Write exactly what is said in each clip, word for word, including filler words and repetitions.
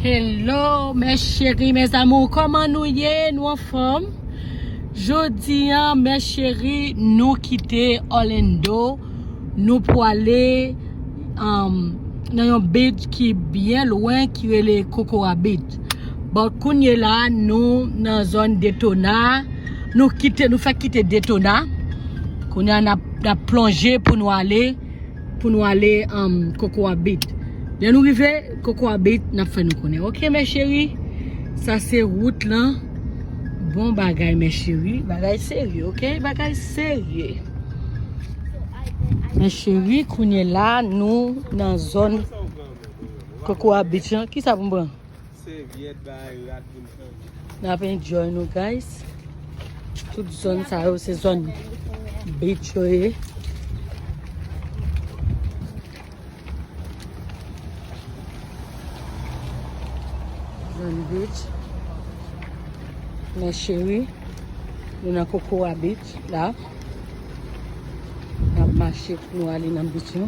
Hello, mes chéris, mes amours, kòman nou ye? Nou anfòm? Jodi a, mes chéris, nou kite Orlando, nou pwale, um, nan yon beach ki byen lwen, ki rele Cocoa Beach. Bon, kounye la, nou nan zòn Daytona, nou kite, nou fèk kite Daytona. Kounye a, n ap, n ap plonje pou nou ale pou nou ale, um, Cocoa Beach. Lè nou rive Cocoa Beach, n ap fè nou konnen. Oke, mes chéris? Sa se wout lan. Bon bagay, mes chéris. Bagay serye, oke? Bagay serye. Mes chéris, kounye la, nou nan zòn Cocoa Beach lan. Kisa pou m pran? Sèvyèt, bay rad vin fè. N ap enjoy nou, guys. Tout zòn sa yo, se zòn beach yo ye. Zòn beach. Mes chéris, nou nan Cocoa Beach, la. N ap mache pou nou ale nan beach yo.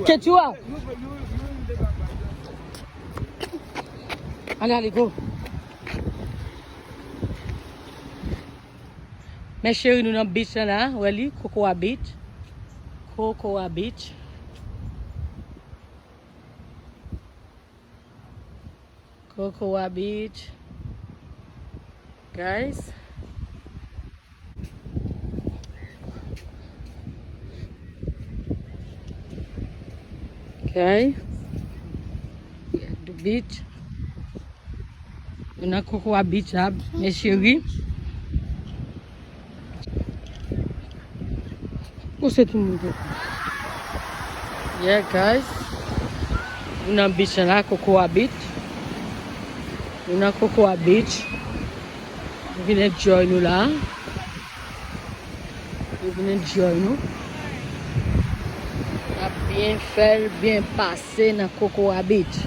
Ketura. Ale, ale, go. Mes chéris, nou nan beach lan la, wè li, Cocoa Beach. Cocoa Beach. Cocoa Beach. Guys. Okay. We at the beach. Nou nan Cocoa Beach la, mes chéris. Ou se tout moun ki. Yeah, guys. Nou nan beach la, Cocoa Beach. Nou nan Cocoa Beach. Nou vin enjoy nou la. Nou vin enjoy nou. N ap byen fè l, byen pase nan Cocoa Beach.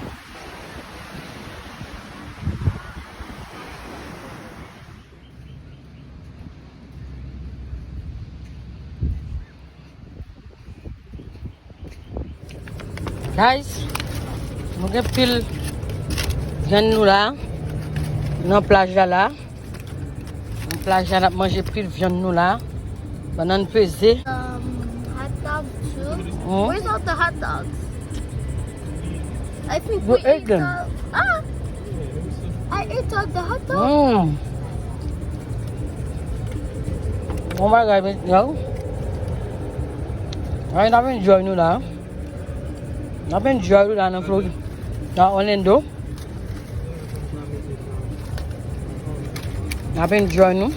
Guys, nou gen pil vyann nou la, nan plaj la la. Nan plaj la, n ap manje pil vyann nou la. Bannann peze. Um, hot dog too? Hmm? Where's all the hot dogs? I think You we ate ate them. The, ah! I ate all the hot dogs. Mm. Bon bagay, men, yo. Ay, n ap enjoy nou la. N ap enjoy nou la nan Florida. Nan Orlando. N ap enjoy nou.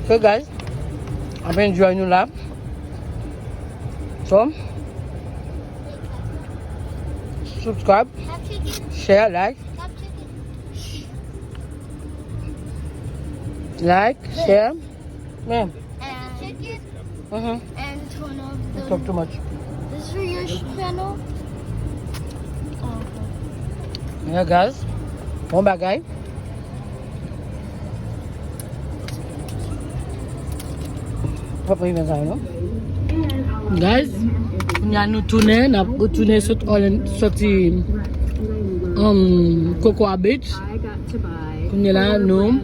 Ok, guys. Ap enjoy nou la. So, subscribe, share, like. Like, share. Yeah. And chicken. Mm-hmm. And turn off the. You talk too much. This is your sh-, channel. Oh, okay. Yeah, guys. Bon bagay. Pap rive sa, non? Guys, kounye a nou tounen, n ap retounen sot Orlan-, soti, um, Cocoa Beach. Kounye a la, nou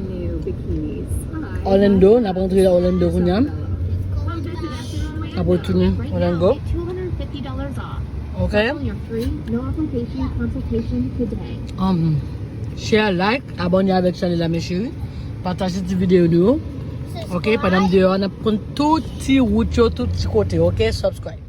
Orlando, n ap rantre Orlando kounye a. N ap retounen Orlando. Ok? Um, share, like, abòne avèk chanèl la, mes chéris. Pataje ti videyo nou yo. Ok, pandan m deyò, n ap konn tout ti wout yo, tout ti kote. Ok, subscribe.